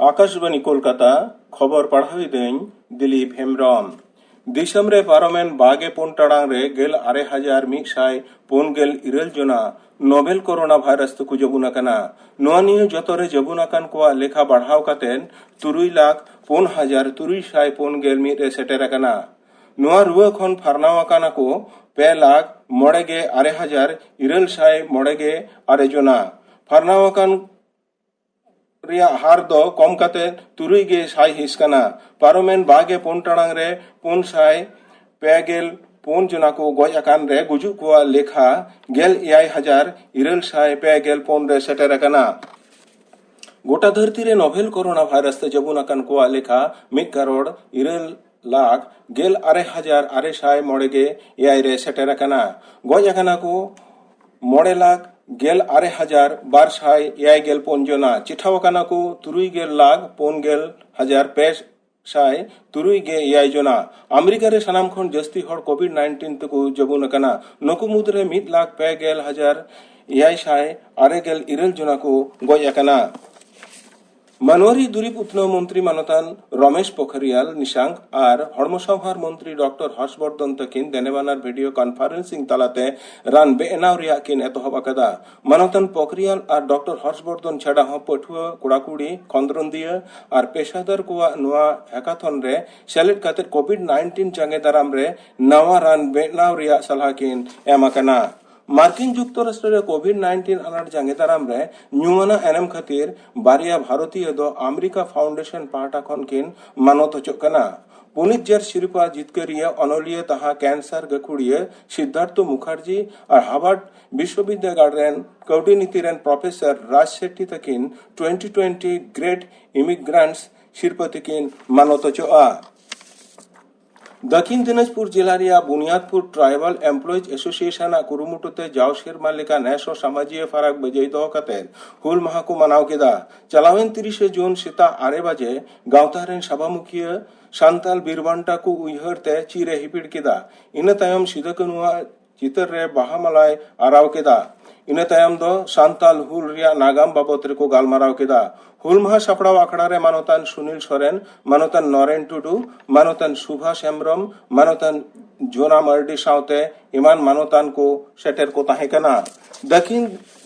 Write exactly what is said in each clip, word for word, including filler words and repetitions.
ᱟᱠᱟᱥᱵᱟᱱᱤ ᱠᱳᱞᱠᱟᱛᱟ, ᱠᱷᱚᱵᱚᱨ ᱯᱟᱲᱦᱟᱣ ᱮᱫᱟᱹᱧ ᱫᱤᱞᱤᱯ ᱦᱮᱢᱵᱨᱚᱢ᱾ ᱫᱤᱥᱚᱢ ᱨᱮ ᱯᱟᱨᱚᱢᱮᱱ ᱵᱟᱜᱮ ᱯᱩᱱ ᱴᱟᱲᱟᱝ ᱨᱮ ᱜᱮᱞ ᱟᱨᱮ ᱦᱟᱡᱟᱨ ᱢᱤᱫ ᱥᱟᱭ ᱯᱩᱱ ᱜᱮᱞ ᱤᱨᱟᱹᱞ ᱡᱚᱱᱟ ᱱᱳᱵᱮᱞ ᱠᱳᱨᱳᱱᱟ ᱵᱷᱟᱭᱨᱟᱥ ᱛᱮᱠᱚ ᱡᱟᱹᱵᱩᱱ ᱟᱠᱟᱱᱟ᱾ ᱱᱚᱣᱟ ᱱᱤᱭᱟᱹ ᱡᱚᱛᱚ ᱨᱮ ᱡᱟᱹᱵᱩᱱ ᱟᱠᱟᱱ ᱠᱚᱣᱟᱜ ᱞᱮᱠᱷᱟ ᱵᱟᱲᱦᱟᱣ ᱠᱟᱛᱮ ᱛᱩᱨᱩᱭ ᱞᱟᱠᱷ ᱯᱩᱱ ᱦᱟᱡᱟᱨ ᱛᱩᱨᱩᱭ ᱥᱟᱭ ᱯᱩᱱ ᱜᱮᱞ ᱢᱤᱫ ᱨᱮ ᱥᱮᱴᱮᱨ ᱟᱠᱟᱱᱟ᱾ ᱱᱚᱣᱟ ᱨᱩᱣᱟᱹ ᱠᱷᱚᱱ ᱯᱷᱟᱨᱱᱟᱣ ᱟᱠᱟᱱᱟ ᱠᱚ ᱯᱮ ᱞᱟᱠᱷ ᱢᱚᱬᱮ ᱜᱮ ᱟᱨᱮ ᱦᱟᱡᱟᱨ ᱤᱨᱟᱹᱞ ᱥᱟᱭ ᱢᱚᱬᱮ ᱜᱮ ᱟᱨᱮ ᱡᱚᱱᱟ᱾ ᱯᱷᱟᱨᱱᱟᱣ ᱟᱠᱟᱱ ᱨᱮᱭᱟᱜ ᱦᱟᱨ ᱫᱚ ᱠᱚᱢ ᱠᱟᱛᱮ ᱛᱩᱨᱩᱭ ᱜᱮ ᱥᱟᱭ ᱦᱤᱸᱥ ᱠᱟᱱᱟ᱾ ᱯᱟᱨᱚᱢᱮᱱ ᱵᱟᱜᱮ ᱯᱩᱱ ᱴᱟᱲᱟᱝ ᱨᱮ ᱯᱩᱱ ᱥᱟᱭ ᱯᱮ ᱜᱮᱞ ᱯᱩᱱ ᱡᱚᱱᱟ ᱠᱚ ᱜᱚᱡ ᱟᱠᱟᱱ ᱨᱮ ᱜᱩᱡᱩᱜ ᱠᱚᱣᱟᱜ ᱞᱮᱠᱷᱟ ᱜᱮᱞ ᱮᱭᱟᱭ ᱦᱟᱡᱟᱨ ᱤᱨᱟᱹᱞ ᱥᱟᱭ ᱯᱮ ᱜᱮᱞ ᱯᱩᱱ ᱨᱮ ᱥᱮᱴᱮᱨ ᱟᱠᱟᱱᱟ᱾ ᱜᱚᱴᱟ ᱫᱷᱟᱹᱨᱛᱤ ᱨᱮ ᱱᱳᱵᱷᱮᱞ ᱠᱳᱨᱳᱱᱟ ᱵᱷᱟᱭᱨᱟᱥ ᱛᱮ ᱡᱟᱹᱵᱩᱱ ᱟᱠᱟᱱ ᱠᱚᱣᱟᱜ ᱞᱮᱠᱷᱟ ᱢᱤᱫ ᱠᱟᱨᱳᱲ ᱤᱨᱟᱹᱞ ᱞᱟᱠᱷ ᱜᱮᱞ ᱟᱨᱮ ᱦᱟᱡᱟᱨ ᱟᱨᱮ ᱥᱟᱭ ᱢᱚᱬᱮ ᱜᱮ ᱮᱭᱟᱭ ᱨᱮ ᱥᱮᱴᱮᱨ ᱟᱠᱟᱱᱟ᱾ ᱜᱚᱡ ᱟᱠᱟᱱᱟ ᱠᱚ ᱢᱚᱬᱮ ᱞᱟᱠᱷ ᱜᱮᱞ ᱟᱨᱮ ᱦᱟᱡᱟᱨ ᱵᱟᱨ ᱥᱟᱭ ᱮᱭᱟᱭ ᱜᱮᱞ ᱯᱩᱱ ᱡᱚᱱᱟ᱾ ᱪᱤᱴᱷᱟᱹᱣ ᱟᱠᱟᱱᱟ ᱠᱚ ᱛᱩᱨᱩᱭ ᱜᱮᱞ ᱞᱟᱠᱷ ᱯᱩᱱ ᱜᱮᱞ ᱦᱟᱡᱟᱨ ᱯᱮ ᱥᱟᱭ ᱛᱩᱨᱩᱭ ᱜᱮ ᱮᱭᱟᱭ ᱡᱚᱱᱟ᱾ ᱟᱢᱮᱨᱤᱠᱟ ᱨᱮ ᱥᱟᱱᱟᱢ ᱠᱷᱚᱱ ᱡᱟᱹᱥᱛᱤ ᱦᱚᱲ ᱠᱳᱵᱷᱤᱰ ᱱᱟᱭᱤᱱᱴᱤᱱ ᱛᱮᱠᱚ ᱡᱟᱹᱵᱩᱱ ᱟᱠᱟᱱᱟ᱾ ᱱᱩᱠᱩ ᱢᱩᱫᱽᱨᱮ ᱢᱤᱫ ᱞᱟᱠᱷ ᱯᱮ ᱜᱮᱞ ᱦᱟᱡᱟᱨ ᱮᱭᱟᱭ ᱥᱟᱭ ᱟᱨᱮ ᱜᱮᱞ ᱤᱨᱟᱹᱞ ᱡᱚᱱᱟ ᱠᱚ ᱜᱚᱡ ᱟᱠᱟᱱᱟ᱾ ᱢᱟᱱᱣᱟᱨᱤ ᱫᱩᱨᱤᱵ ᱩᱛᱱᱟᱹᱣ ᱢᱚᱱᱛᱨᱤ ᱢᱟᱱᱚᱛᱟᱱ ᱨᱚᱢᱮᱥ ᱯᱳᱠᱷᱨᱤᱭᱟᱞ ᱱᱤᱥᱟᱝᱠ ᱟᱨ ᱦᱚᱲᱢᱚ ᱥᱟᱶᱦᱟᱨ ᱢᱚᱱᱛᱨᱤ ᱰᱚᱠᱴᱚᱨ ᱦᱚᱨᱥᱵᱚᱨᱫᱷᱚᱱ ᱛᱟᱹᱠᱤᱱ ᱫᱮᱱᱮᱵᱟᱱᱟᱨ ᱵᱷᱤᱰᱤᱭᱳ ᱠᱚᱱᱯᱷᱟᱨᱮᱱᱥᱤᱝ ᱛᱟᱞᱟᱛᱮ ᱨᱟᱱ ᱵᱮᱱᱟᱣ ᱨᱮᱭᱟᱜ ᱠᱤᱱ ᱮᱛᱚᱦᱚᱵ ᱟᱠᱟᱫᱟ᱾ ᱢᱟᱱᱚᱛᱟᱱ ᱯᱳᱠᱷᱨᱤᱭᱟᱞ ᱟᱨ ᱰᱚᱠᱴᱚᱨ ᱦᱚᱨᱥᱵᱚᱨᱫᱷᱚᱱ ᱪᱷᱟᱰᱟ ᱦᱚᱸ ᱯᱟᱹᱴᱷᱩᱣᱟᱹ, ᱠᱚᱲᱟᱠᱩᱲᱤ, ᱠᱷᱚᱸᱫᱽᱨᱚᱸᱫᱤᱭᱟᱹ ᱟᱨ ᱯᱮᱥᱟᱫᱟᱨ ᱠᱚᱣᱟᱜ ᱱᱚᱣᱟ ᱦᱮᱠᱟᱛᱷᱚᱱ ᱨᱮ ᱥᱮᱞᱮᱫ ᱠᱟᱛᱮ ᱠᱳᱵᱷᱤᱰ ᱱᱟᱭᱤᱱᱴᱤᱱ ᱡᱟᱸᱜᱮ ᱫᱟᱨᱟᱢ ᱨᱮ ᱱᱟᱣᱟ ᱨᱟᱱ ᱵᱮᱱᱟᱣ ᱨᱮᱭᱟᱜ ᱥᱟᱞᱦᱟ ᱠᱤᱱ ᱮᱢ ᱟᱠᱟᱱᱟ᱾ ᱢᱟᱨᱠᱤᱱ ᱡᱩᱠᱛᱚᱨᱟᱥᱴᱨᱚ ᱨᱮ ᱠᱳᱵᱷᱤᱰ ᱱᱟᱭᱤᱱᱴᱤᱱ ᱟᱱᱟᱴ ᱡᱟᱸᱜᱮ ᱫᱟᱨᱟᱢ ᱨᱮ ᱧᱩᱢᱟᱱᱟᱜ ᱮᱱᱮᱢ ᱠᱷᱟᱹᱛᱤᱨ ᱵᱟᱨᱭᱟ ᱵᱷᱟᱨᱚᱛᱤᱭᱚ ᱫᱚ ᱟᱢᱮᱨᱤᱠᱟ ᱯᱷᱟᱣᱩᱱᱰᱮᱥᱚᱱ ᱯᱟᱦᱴᱟ ᱠᱷᱚᱱ ᱠᱤᱱ ᱢᱟᱱᱚᱛ ᱦᱚᱪᱚᱜ ᱠᱟᱱᱟ᱾ ᱯᱩᱞᱤᱛᱡᱟᱨ ᱥᱤᱨᱯᱟ ᱡᱤᱛᱠᱟᱹᱨᱤᱭᱟᱹ ᱚᱱᱚᱞᱤᱭᱟᱹ ᱛᱟᱦᱟ ᱠᱮᱱᱥᱟᱨ ᱜᱟᱹᱠᱷᱩᱲᱤᱭᱟᱹ ᱥᱤᱫᱽᱫᱷᱟᱨᱛᱷᱚ ᱢᱩᱠᱷᱟᱨᱡᱤ ᱟᱨ ᱦᱟᱨᱵᱷᱟᱨᱰ ᱵᱤᱥᱣᱚᱵᱤᱫᱽᱫᱟᱹᱜᱟᱲ ᱨᱮᱱ ᱠᱟᱹᱣᱰᱤ ᱱᱤᱛᱤ ᱨᱮᱱ ᱯᱨᱚᱯᱷᱮᱥᱚᱨ ᱨᱟᱡᱽ ᱥᱮᱴᱴᱤ ᱛᱟᱹᱠᱤᱱ ᱴᱩᱭᱮᱱᱴᱤ ᱴᱩᱭᱮᱱᱴᱤ Great Immigrants ᱥᱤᱨᱯᱟᱹ ᱛᱮᱠᱤᱱ ᱢᱟᱱᱚᱛ ᱦᱚᱪᱚᱜᱼᱟ᱾ ᱫᱟᱹᱠᱷᱤᱱ ᱫᱤᱱᱟᱡᱽᱯᱩᱨ ᱡᱮᱞᱟ ᱨᱮᱭᱟᱜ ᱵᱩᱱᱤᱭᱟᱫᱽᱯᱩᱨ ᱴᱨᱟᱭᱵᱟᱞ ᱮᱢᱯᱞᱚᱭᱤᱡᱽ ᱮᱥᱳᱥᱤᱭᱮᱥᱚᱱ ᱟᱜ ᱠᱩᱨᱩᱢᱩᱴᱩ ᱛᱮ ᱡᱟᱣ ᱥᱮᱨᱢᱟ ᱞᱮᱠᱟ ᱱᱮᱥ ᱦᱚᱸ ᱥᱟᱢᱟᱡᱤᱭᱟᱹ ᱯᱷᱟᱨᱟᱠ ᱵᱟᱹᱡᱟᱹᱭ ᱫᱚᱦᱚ ᱠᱟᱛᱮ ᱦᱩᱞ ᱢᱟᱦᱟ ᱠᱚ ᱢᱟᱱᱟᱣ ᱠᱮᱫᱟ᱾ ᱪᱟᱞᱟᱣᱮᱱ ᱛᱤᱨᱤᱥᱮ ᱡᱩᱱ ᱥᱮᱛᱟᱜ ᱟᱨᱮ ᱵᱟᱡᱮ ᱜᱟᱶᱛᱟ ᱨᱮᱱ ᱥᱟᱵᱟᱢᱩᱠᱷᱤᱭᱟᱹ ᱥᱟᱱᱛᱟᱞ ᱵᱤᱨ ᱵᱟᱱᱴᱟ ᱠᱚ ᱩᱭᱦᱟᱹᱨ ᱛᱮ ᱪᱤᱨ ᱮ ᱦᱤᱯᱤᱲ ᱠᱮᱫᱟ᱾ ᱤᱱᱟᱹ ᱛᱟᱭᱚᱢ ᱥᱤᱫᱩ ᱠᱟᱹᱱᱦᱩᱣᱟᱜ ᱪᱤᱛᱟᱹᱨ ᱨᱮ ᱵᱟᱦᱟ ᱢᱟᱞᱟᱭ ᱟᱨᱟᱣ ᱠᱮᱫᱟ᱾ ᱤᱱᱟᱹ ᱛᱟᱭᱚᱢ ᱫᱚ ᱥᱟᱱᱛᱟᱞ ᱦᱩᱞ ᱨᱮᱭᱟᱜ ᱱᱟᱜᱟᱢ ᱵᱟᱵᱚᱛ ᱨᱮᱠᱚ ᱜᱟᱞᱢᱟᱨᱟᱣ ᱠᱮᱫᱟ᱾ ᱦᱩᱞ ᱢᱟᱦᱟ ᱥᱟᱯᱲᱟᱣ ᱟᱠᱷᱲᱟ ᱨᱮ ᱢᱟᱱᱚᱛᱟᱱ ᱥᱩᱱᱤᱞ ᱥᱚᱨᱮᱱ, ᱢᱟᱱᱚᱛᱟᱱ ᱱᱚᱨᱮᱱ ᱴᱩᱰᱩ, ᱢᱟᱱᱚᱛᱟᱱ ᱥᱩᱵᱷᱟᱥ ᱦᱮᱢᱵᱨᱚᱢ, ᱢᱟᱱᱚᱛᱟᱱ ᱡᱳᱱᱟ ᱢᱟᱨᱰᱤ ᱥᱟᱶᱛᱮ ᱮᱢᱟᱱ ᱢᱟᱱᱚᱛᱟᱱ ᱠᱚ ᱥᱮᱴᱮᱨ ᱠᱚ ᱛᱟᱦᱮᱸ ᱠᱟᱱᱟ᱾ ᱫᱟᱹᱠᱷᱤᱱ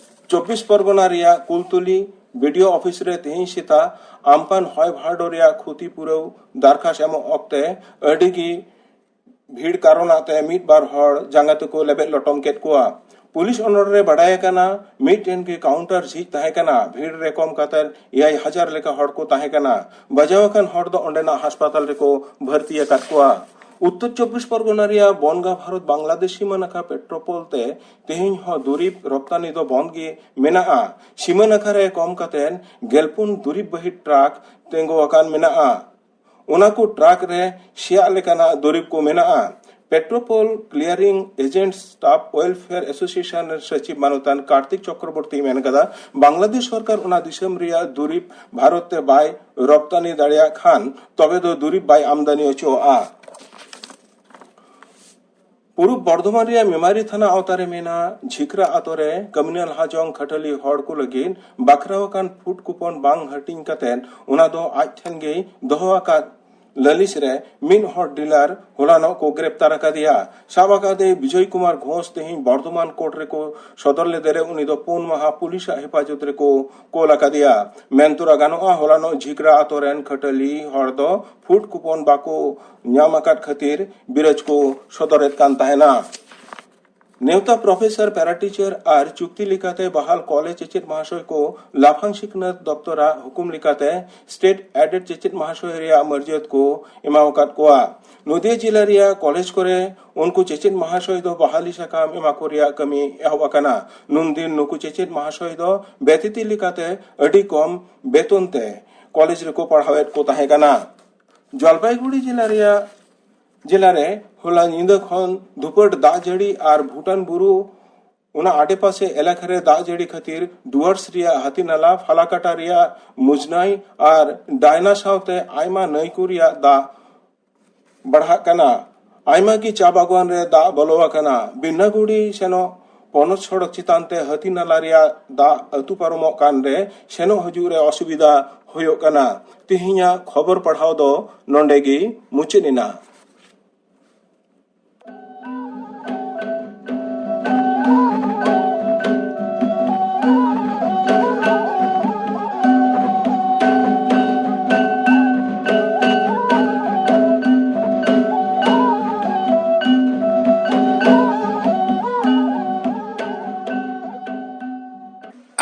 ᱪᱚᱵᱵᱤᱥ ᱯᱚᱨᱜᱚᱱᱟ ᱨᱮᱭᱟᱜ ᱠᱩᱞᱛᱩᱞᱤ ᱵᱤᱰᱤᱳ ᱚᱯᱷᱤᱥ ᱨᱮ ᱛᱮᱦᱮᱧ ᱥᱮᱛᱟᱜ ᱟᱢᱯᱟᱱ ᱦᱚᱭ ᱵᱷᱟᱨᱰᱳ ᱨᱮᱭᱟᱜ ᱠᱷᱩᱛᱤ ᱯᱩᱨᱟᱹᱣ ᱫᱟᱨᱠᱷᱟᱥ ᱮᱢᱚᱜ ᱚᱠᱛᱮ ᱟᱹᱰᱤ ᱜᱮ ᱵᱷᱤᱲ ᱠᱟᱨᱚᱱᱟᱜ ᱛᱮ ᱢᱤᱫ ᱵᱟᱨ ᱦᱚᱲ ᱡᱟᱸᱜᱟ ᱛᱮᱠᱚ ᱞᱮᱵᱮᱫ ᱞᱚᱴᱚᱢ ᱠᱮᱫ ᱠᱚᱣᱟ᱾ ᱯᱩᱞᱤᱥ ᱚᱱᱚᱞ ᱨᱮ ᱵᱟᱰᱟᱭ ᱟᱠᱟᱱᱟ, ᱢᱤᱫᱴᱮᱱ ᱜᱮ ᱠᱟᱣᱩᱱᱴᱟᱨ ᱡᱷᱤᱡ ᱛᱟᱦᱮᱸ ᱠᱟᱱᱟ᱾ ᱵᱷᱤᱲ ᱨᱮ ᱠᱚᱢ ᱠᱟᱛᱮ ᱮᱭᱟᱭ ᱦᱟᱡᱟᱨ ᱞᱮᱠᱟ ᱦᱚᱲ ᱠᱚ ᱛᱟᱦᱮᱸ ᱠᱟᱱᱟ᱾ ᱵᱟᱡᱟᱣ ᱟᱠᱟᱱ ᱦᱚᱲ ᱫᱚ ᱚᱸᱰᱮᱱᱟᱜ ᱦᱟᱥᱯᱟᱛᱟᱞ ᱨᱮᱠᱚ ᱵᱷᱚᱨᱛᱤ ᱟᱠᱟᱫ ᱠᱚᱣᱟ᱾ ᱩᱛᱛᱚᱨ ᱪᱚᱵᱵᱤᱥ ᱯᱚᱨᱜᱚᱱᱟ ᱨᱮᱭᱟᱜ ᱵᱚᱱᱜᱟ ᱵᱷᱟᱨᱚᱛ ᱵᱟᱝᱞᱟᱫᱮᱥ ᱥᱤᱢᱟᱹ ᱱᱟᱠᱷᱟ ᱯᱮᱴᱨᱳᱯᱳᱞ ᱛᱮ ᱛᱮᱦᱮᱧ ᱦᱚᱸ ᱫᱩᱨᱤᱵ ᱨᱚᱯᱛᱟᱱᱤ ᱫᱚ ᱵᱚᱱᱫ ᱜᱮ ᱢᱮᱱᱟᱜᱼᱟ᱾ ᱥᱤᱢᱟᱹ ᱱᱟᱠᱷᱟ ᱨᱮ ᱠᱚᱢ ᱠᱟᱛᱮ ᱜᱮᱞᱯᱩᱱ ᱫᱩᱨᱤᱵ ᱵᱟᱹᱦᱤ ᱴᱨᱟᱠ ᱛᱤᱸᱜᱩ ᱟᱠᱟᱱ ᱢᱮᱱᱟᱜᱼᱟ᱾ ᱚᱱᱟ ᱠᱚ ᱴᱨᱟᱠ ᱨᱮ ᱥᱮᱭᱟᱜ ᱞᱮᱠᱟᱱᱟᱜ ᱫᱩᱨᱤᱵ ᱠᱚ ᱢᱮᱱᱟᱜᱼᱟ᱾ ᱯᱮᱴᱨᱳᱯᱳᱞ ᱠᱞᱤᱭᱟᱨᱤᱝ ᱮᱡᱮᱱᱴ ᱥᱴᱟᱯ ᱳᱭᱮᱞᱯᱷᱮᱭᱟᱨ ᱮᱥᱳᱥᱤᱭᱮᱥᱚᱱ ᱨᱮᱱ ᱥᱚᱪᱤᱵ ᱢᱟᱱᱚᱛᱟᱱ ᱠᱟᱨᱛᱤᱠ ᱪᱚᱠᱨᱚᱵᱚᱨᱛᱤᱭ ᱢᱮᱱ ᱠᱟᱫᱟ, ᱵᱟᱝᱞᱟᱫᱮᱥ ᱥᱚᱨᱠᱟᱨ ᱚᱱᱟ ᱫᱤᱥᱚᱢ ᱨᱮᱭᱟᱜ ᱫᱩᱨᱤᱵ ᱵᱷᱟᱨᱚᱛ ᱛᱮ ᱵᱟᱭ ᱨᱚᱯᱛᱟᱱᱤ ᱫᱟᱲᱮᱭᱟᱜ ᱠᱷᱟᱱ ᱛᱚᱵᱮ ᱫᱚ ᱫᱩᱨᱤᱵ ᱵᱟᱭ ᱟᱢᱫᱟᱱᱤ ᱦᱚᱪᱚᱣᱟᱜᱼᱟ᱾ ᱯᱩᱨᱩᱵ ᱵᱚᱨᱫᱷᱚᱢᱟᱱ ᱨᱮᱭᱟᱜ ᱢᱮᱢᱟᱨᱤ ᱛᱷᱟᱱᱟ ᱟᱣᱛᱟ ᱨᱮ ᱢᱮᱱᱟᱜ ᱡᱷᱤᱠᱨᱟ ᱟᱛᱳ ᱨᱮ ᱠᱟᱹᱢᱤᱱᱟᱞ ᱦᱟᱡᱚᱝ ᱠᱷᱟᱹᱴᱟᱹᱞᱤ ᱦᱚᱲ ᱠᱚ ᱞᱟᱹᱜᱤᱫ ᱵᱟᱠᱷᱨᱟᱣ ᱟᱠᱟᱱ ᱯᱷᱩᱰ ᱠᱩᱯᱚᱱ ᱵᱟᱝ ᱦᱟᱹᱴᱤᱧ ᱠᱟᱛᱮ ᱚᱱᱟ ᱫᱚ ᱟᱡ ᱴᱷᱮᱱ ᱜᱮᱭ ᱫᱚᱦᱚ ᱟᱠᱟᱫ ᱞᱟᱹᱞᱤᱥ ᱨᱮ ᱢᱤᱫ ᱦᱚᱲ ᱰᱤᱞᱟᱨ ᱦᱚᱞᱟᱱᱚᱜ ᱠᱚ ᱜᱨᱮᱯᱛᱟᱨ ᱟᱠᱟᱫᱮᱭᱟ᱾ ᱥᱟᱵ ᱟᱠᱟᱫᱮ ᱵᱤᱡᱚᱭ ᱠᱩᱢᱟᱨ ᱜᱷᱳᱥ ᱛᱮᱦᱮᱧ ᱵᱚᱨᱫᱷᱚᱢᱟᱱ ᱠᱳᱨᱴ ᱨᱮᱠᱚ ᱥᱚᱫᱚᱨ ᱞᱮᱫᱮ ᱨᱮ ᱩᱱᱤ ᱫᱚ ᱯᱩᱱ ᱢᱟᱦᱟ ᱯᱩᱞᱤᱥᱟᱜ ᱦᱮᱯᱟᱡᱚᱛ ᱨᱮᱠᱚ ᱠᱳᱞ ᱟᱠᱟᱫᱮᱭᱟ᱾ ᱢᱮᱱ ᱛᱚᱨᱟ ᱜᱟᱱᱚᱜᱼᱟ, ᱦᱚᱞᱟᱱᱚᱜ ᱡᱷᱤᱠᱨᱟ ᱟᱛᱳ ᱨᱮᱱ ᱠᱷᱟᱹᱴᱟᱹᱞᱤ ᱦᱚᱲ ᱫᱚ ᱯᱷᱩᱰ ᱠᱩᱯᱚᱱ ᱵᱟᱠᱚ ᱧᱟᱢ ᱟᱠᱟᱫ ᱠᱷᱟᱹᱛᱤᱨ ᱵᱤᱨᱳᱡᱽ ᱠᱚ ᱥᱚᱫᱚᱨᱮᱫ ᱠᱟᱱ ᱛᱟᱦᱮᱱᱟ᱾ ᱱᱮᱣᱛᱟ ᱯᱨᱚᱯᱷᱮᱥᱚᱨ, ᱯᱮᱨᱟ ᱴᱤᱪᱟᱨ ᱟᱨ ᱪᱩᱠᱛᱤ ᱞᱮᱠᱟᱛᱮ ᱵᱟᱦᱟᱞ ᱠᱚᱞᱮᱡᱽ ᱪᱮᱪᱮᱫ ᱢᱟᱦᱟᱥᱚᱭ ᱠᱚ ᱞᱟᱯᱷᱟᱝ ᱥᱤᱠᱷᱱᱟᱹᱛ ᱫᱚᱯᱛᱚᱨᱟᱜ ᱦᱩᱠᱩᱢ ᱞᱮᱠᱟᱛᱮ ᱥᱴᱮᱴ ᱮᱰᱮᱰ ᱪᱮᱪᱮᱫ ᱢᱟᱦᱟᱥᱚᱭ ᱨᱮᱭᱟᱜ ᱢᱟᱹᱨᱡᱟᱹᱛ ᱠᱚ ᱮᱢᱟᱣ ᱟᱠᱟᱫ ᱠᱚᱣᱟ᱾ ᱱᱚᱫᱤᱭᱟ ᱡᱤᱞᱟ ᱨᱮᱭᱟᱜ ᱠᱚᱞᱮᱡᱽ ᱠᱚᱨᱮ ᱩᱱᱠᱩ ᱪᱮᱪᱮᱫ ᱢᱟᱦᱟᱥᱚᱭ ᱫᱚ ᱵᱟᱦᱟᱞᱤ ᱥᱟᱠᱟᱢ ᱮᱢᱟ ᱠᱚ ᱨᱮᱭᱟᱜ ᱠᱟᱹᱢᱤ ᱮᱦᱚᱵ ᱟᱠᱟᱱᱟ᱾ ᱱᱩᱱᱫᱤᱱ ᱱᱩᱠᱩ ᱪᱮᱪᱮᱫ ᱢᱟᱦᱟᱥᱚᱭ ᱫᱚ ᱵᱮᱛᱤᱛᱤ ᱞᱮᱠᱟᱛᱮ ᱟᱹᱰᱤ ᱠᱚᱢ ᱵᱮᱛᱚᱱ ᱛᱮ ᱠᱚᱞᱮᱡᱽ ᱨᱮᱠᱚ ᱯᱟᱲᱦᱟᱣᱮᱫ ᱠᱚ ᱛᱟᱦᱮᱸ ᱠᱟᱱᱟ᱾ ᱡᱚᱞᱯᱟᱭᱜᱩᱲᱤ ᱡᱤᱞᱟ ᱨᱮᱭᱟᱜ, ᱡᱤᱞᱟ ᱨᱮ ᱦᱚᱞᱟ ᱧᱤᱫᱟᱹ ᱠᱷᱚᱱ ᱫᱷᱩᱯᱟᱹᱴ ᱫᱟᱜ ᱡᱟᱹᱲᱤ ᱟᱨ ᱵᱷᱩᱴᱟᱱ ᱵᱩᱨᱩ ᱚᱱᱟ ᱟᱰᱮᱯᱟᱥᱮ ᱮᱞᱟᱠᱟ ᱨᱮ ᱫᱟᱜ ᱡᱟᱹᱲᱤ ᱠᱷᱟᱹᱛᱤᱨ ᱰᱩᱣᱟᱨᱥ ᱨᱮᱭᱟᱜ ᱦᱟᱛᱤᱱᱟᱞᱟ, ᱯᱷᱟᱞᱟᱠᱟᱴᱟ ᱨᱮᱭᱟᱜ ᱢᱩᱡᱽᱱᱟᱭ ᱟᱨ ᱰᱟᱭᱱᱟ ᱥᱟᱶᱛᱮ ᱟᱭᱢᱟ ᱱᱟᱹᱭ ᱠᱚ ᱨᱮᱭᱟᱜ ᱫᱟᱜ ᱵᱟᱲᱦᱟᱜ ᱠᱟᱱᱟ᱾ ᱟᱭᱢᱟ ᱜᱮ ᱪᱟ ᱵᱟᱜᱣᱟᱱ ᱨᱮ ᱫᱟᱜ ᱵᱚᱞᱚ ᱟᱠᱟᱱᱟ᱾ ᱵᱤᱱᱱᱟᱜᱩᱲᱤ ᱥᱮᱱᱚᱜ ᱯᱚᱱᱚᱛ ᱥᱚᱲᱚᱠ ᱪᱮᱛᱟᱱ ᱛᱮ ᱦᱟᱹᱛᱤ ᱱᱟᱞᱟ ᱨᱮᱭᱟᱜ ᱫᱟᱜ ᱟᱹᱛᱩ ᱯᱟᱨᱚᱢᱚᱜ ᱠᱟᱱ ᱨᱮ ᱥᱮᱱᱚᱜ ᱦᱤᱡᱩᱜ ᱨᱮ ᱚᱥᱩᱵᱤᱫᱷᱟ ᱦᱩᱭᱩᱜ ᱠᱟᱱᱟ᱾ ᱛᱮᱦᱮᱧᱟᱜ ᱠᱷᱚᱵᱚᱨ ᱯᱟᱲᱦᱟᱣ ᱫᱚ ᱱᱚᱰᱮ ᱜᱮ ᱢᱩᱪᱟᱹᱫ ᱮᱱᱟ᱾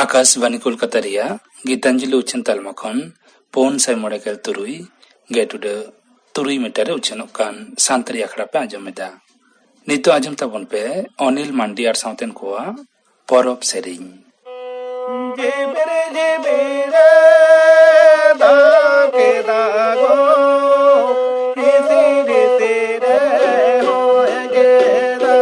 ᱟᱠᱟᱥᱵᱟᱱᱤ ᱠᱳᱞᱠᱟᱛᱟ ᱨᱮᱭᱟᱜ ᱜᱤᱛᱟᱧᱡᱚᱞᱤ ᱩᱪᱷᱟᱹᱱ ᱛᱟᱞᱢᱟ ᱠᱷᱚᱱ ᱯᱩᱱ ᱥᱟᱭ ᱢᱚᱬᱮ ᱜᱮᱞ ᱛᱩᱨᱩᱭ ᱜᱮᱴ ᱩᱰᱟᱹ ᱛᱩᱨᱩᱭ ᱢᱤᱴᱟᱨ ᱨᱮ ᱩᱪᱷᱟᱹᱱᱚᱜ ᱠᱟᱱ ᱥᱟᱱᱛᱟᱲᱤ ᱟᱠᱷᱲᱟ ᱯᱮ ᱟᱸᱡᱚᱢ ᱮᱫᱟ᱾ ᱱᱤᱛᱚᱜ ᱟᱸᱡᱚᱢ ᱛᱟᱵᱚᱱ ᱯᱮ ᱚᱱᱤᱞ ᱢᱟᱱᱰᱤ ᱟᱨ ᱥᱟᱶᱛᱮᱱ ᱠᱚᱣᱟᱜ ᱯᱚᱨᱚᱵᱽ ᱥᱮᱨᱮᱧ᱾ ᱡᱤᱵᱤᱨ ᱡᱤᱵᱤᱨ ᱫᱟᱜ ᱠᱮᱫᱟ ᱜᱚ, ᱦᱤᱥᱤᱨ ᱦᱤᱥᱤᱨ ᱦᱚᱭ ᱠᱮᱫᱟ᱾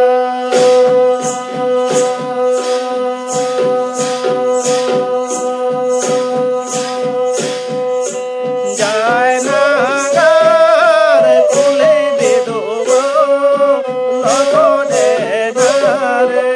ᱡᱟᱭ ᱱᱟᱜᱟᱨ ᱠᱩᱞᱤ ᱵᱤᱫᱩ ᱜᱚ, ᱞᱚᱜᱚᱱ ᱮ ᱱᱟᱨᱮ᱾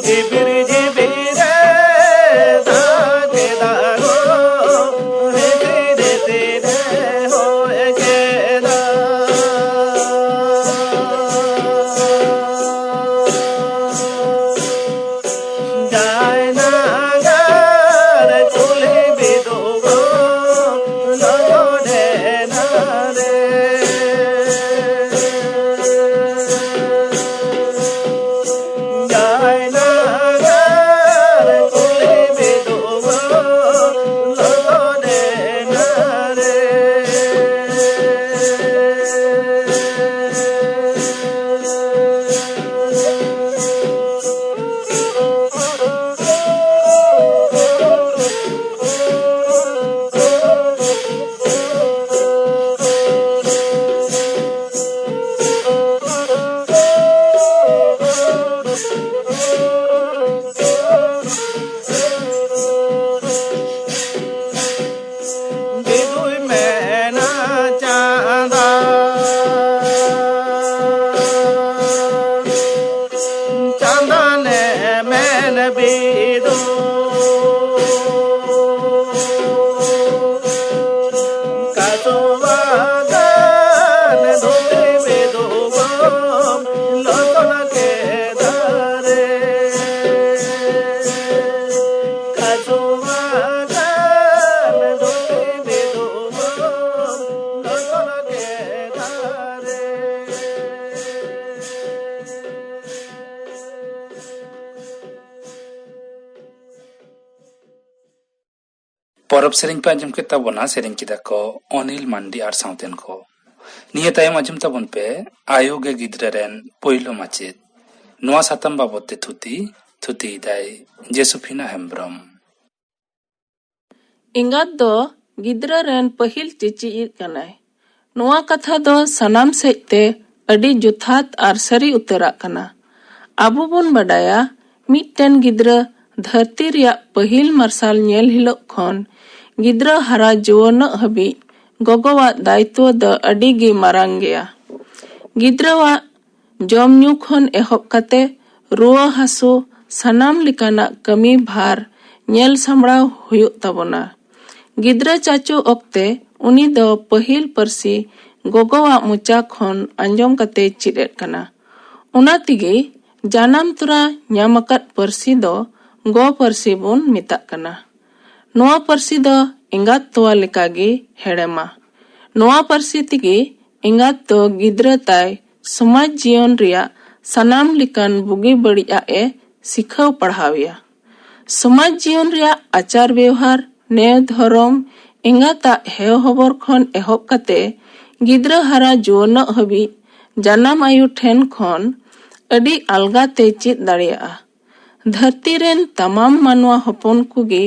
ᱡᱤᱵᱤᱨ ᱡᱤᱵᱤᱨ ᱮ ᱫᱟᱜ ᱠᱮᱫᱟ ᱜᱚ, ᱦᱤᱛᱤᱨ ᱦᱤᱛᱤᱨ ᱮ ᱦᱚᱭ ᱠᱮᱫᱟ᱾ ᱡᱟᱭ ᱱᱟᱜᱟᱨ ᱠᱩᱞᱦᱤ ᱵᱤᱫᱩ ᱜᱚ, ᱞᱚᱡᱚᱰᱮᱱᱟ ᱨᱮ᱾ ᱵᱤᱫᱩᱭ ᱢᱮᱱᱟ ᱪᱟᱸᱫᱟ, ᱪᱟᱸᱫᱟᱱᱮ ᱢᱮᱱ ᱵᱤᱫᱩ᱾ ᱠᱟᱥᱩᱣᱟᱜᱟᱱ ᱫᱷᱩᱛᱤ ᱵᱤᱫᱩ ᱵᱚᱱ ᱞᱚᱥᱚᱱ ᱠᱮᱫᱟ ᱨᱮ᱾ ᱠᱟᱥᱩᱣᱟᱜᱟᱱ ᱫᱷᱩᱛᱤ ᱵᱤᱫᱩ ᱵᱚᱱ ᱞᱚᱥᱚᱱ ᱠᱮᱫᱟ ᱨᱮ᱾ ᱯᱚᱨᱚᱵᱽ ᱥᱮᱨᱮᱧ ᱯᱮ ᱟᱸᱡᱚᱢ ᱠᱮᱫ ᱛᱟᱵᱚᱱᱟ, ᱥᱮᱨᱮᱧ ᱠᱮᱫᱟ ᱠᱚ ᱚᱱᱤᱞ ᱢᱟᱱᱰᱤ ᱟᱨ ᱥᱟᱶᱛᱮᱱ ᱠᱚ᱾ ᱱᱤᱭᱟᱹ ᱛᱟᱭᱚᱢ ᱟᱸᱡᱚᱢ ᱛᱟᱵᱚᱱ ᱯᱮ ᱟᱭᱳ ᱜᱮ ᱜᱤᱫᱽᱨᱟᱹ ᱨᱮᱱ ᱯᱳᱭᱞᱳ ᱢᱟᱪᱮᱫ᱾ ᱱᱚᱣᱟ ᱥᱟᱛᱟᱢ ᱵᱟᱵᱚᱛ ᱛᱮ ᱛᱷᱩᱛᱤ, ᱛᱷᱩᱛᱤᱭᱮᱫᱟᱭ ᱡᱮᱥᱩᱯᱷᱤᱱᱟ ᱦᱮᱢᱵᱽᱨᱚᱢ᱾ ᱮᱸᱜᱟᱛ ᱫᱚ ᱜᱤᱫᱽᱨᱟᱹ ᱨᱮᱱ ᱯᱟᱹᱦᱤᱞ ᱪᱮᱪᱮᱫᱤᱡ ᱠᱟᱱᱟᱭ᱾ ᱱᱚᱣᱟ ᱠᱟᱛᱷᱟ ᱫᱚ ᱥᱟᱱᱟᱢ ᱥᱮᱫ ᱛᱮ ᱟᱹᱰᱤ ᱡᱚᱛᱷᱟᱛ ᱟᱨ ᱥᱟᱹᱨᱤ ᱩᱛᱟᱹᱨᱟᱜ ᱠᱟᱱᱟ᱾ ᱟᱵᱚ ᱵᱚᱱ ᱵᱟᱰᱟᱭᱟ, ᱢᱤᱫᱴᱮᱱ ᱜᱤᱫᱽᱨᱟᱹ ᱫᱷᱟᱹᱨᱛᱤ ᱨᱮᱭᱟᱜ ᱯᱟᱹᱦᱤᱞ ᱢᱟᱨᱥᱟᱞ ᱧᱮᱞ ᱦᱤᱞᱳᱜ ᱠᱷᱚᱱ ᱜᱤᱫᱽᱨᱟᱹ ᱦᱟᱨᱟ ᱡᱩᱣᱟᱹᱱᱚᱜ ᱦᱟᱹᱵᱤᱡ ᱜᱚᱜᱚᱣᱟᱜ ᱫᱟᱭᱤᱛᱛᱚ ᱫᱚ ᱟᱹᱰᱤ ᱜᱮ ᱢᱟᱨᱟᱝ ᱜᱮᱭᱟ᱾ ᱜᱤᱫᱽᱨᱟᱹᱣᱟᱜ ᱡᱚᱢ ᱧᱩ ᱠᱷᱚᱱ ᱮᱦᱚᱵ ᱠᱟᱛᱮ ᱨᱩᱣᱟᱹ ᱦᱟᱹᱥᱩ, ᱥᱟᱱᱟᱢ ᱞᱮᱠᱟᱱᱟᱜ ᱠᱟᱹᱢᱤ ᱵᱷᱟᱨ ᱧᱮᱞ ᱥᱟᱢᱵᱲᱟᱣ ᱦᱩᱭᱩᱜ ᱛᱟᱵᱚᱱᱟ᱾ ᱜᱤᱫᱽᱨᱟᱹ ᱪᱟᱪᱳ ᱚᱠᱛᱮ ᱩᱱᱤ ᱫᱚ ᱯᱟᱹᱦᱤᱞ ᱯᱟᱹᱨᱥᱤ ᱜᱚᱜᱚᱣᱟᱜ ᱢᱚᱪᱟ ᱠᱷᱚᱱ ᱟᱸᱡᱚᱢ ᱠᱟᱛᱮ ᱪᱮᱫ ᱮᱫ ᱠᱟᱱᱟ᱾ ᱚᱱᱟ ᱛᱮᱜᱮ ᱡᱟᱱᱟᱢ ᱛᱚᱨᱟ ᱧᱟᱢ ᱟᱠᱟᱫ ᱯᱟᱹᱨᱥᱤ ᱫᱚ ᱜᱚ ᱯᱟᱹᱨᱥᱤ ᱵᱚᱱ ᱢᱮᱛᱟᱜ ᱠᱟᱱᱟ᱾ ᱱᱚᱣᱟ ᱯᱟᱹᱨᱥᱤ ᱫᱚ ᱮᱸᱜᱟᱛ ᱛᱚᱣᱟ ᱞᱮᱠᱟᱜᱮ ᱦᱮᱲᱮᱢᱟ᱾ ᱱᱚᱣᱟ ᱯᱟᱹᱨᱥᱤ ᱛᱮᱜᱮ ᱮᱸᱜᱟᱛ ᱫᱚ ᱜᱤᱫᱽᱨᱟᱹ ᱛᱟᱭ ᱥᱚᱢᱟᱡᱽ ᱡᱤᱭᱚᱱ ᱨᱮᱭᱟᱜ ᱥᱟᱱᱟᱢ ᱞᱮᱠᱟᱱ ᱵᱩᱜᱤ ᱵᱟᱹᱲᱤᱡᱟᱜ ᱮ ᱥᱤᱠᱷᱟᱹᱣ ᱯᱟᱲᱦᱟᱣᱮᱭᱟ᱾ ᱥᱚᱢᱟᱡᱽ ᱡᱤᱭᱚᱱ ᱨᱮᱭᱟᱜ ᱟᱪᱟᱨ ᱵᱮᱣᱦᱟᱨ, ᱱᱮᱭ ᱫᱷᱚᱨᱚᱢ, ᱮᱸᱜᱟᱛᱟᱜ ᱦᱮᱣ ᱦᱚᱵᱚᱨ ᱠᱷᱚᱱ ᱮᱦᱚᱵ ᱠᱟᱛᱮ ᱜᱤᱫᱽᱨᱟᱹ ᱦᱟᱨᱟ ᱡᱩᱣᱟᱹᱱᱚᱜ ᱦᱟᱹᱵᱤᱡ ᱡᱟᱱᱟᱢ ᱟᱭᱳ ᱴᱷᱮᱱ ᱠᱷᱚᱱ ᱟᱹᱰᱤ ᱟᱞᱜᱟ ᱛᱮ ᱪᱮᱫ ᱫᱟᱲᱮᱭᱟᱜᱼᱟ᱾ ᱫᱷᱟᱹᱨᱛᱤ ᱨᱮᱱ ᱛᱟᱢᱟᱢ ᱢᱟᱱᱣᱟ ᱦᱚᱯᱚᱱ ᱠᱚᱜᱮ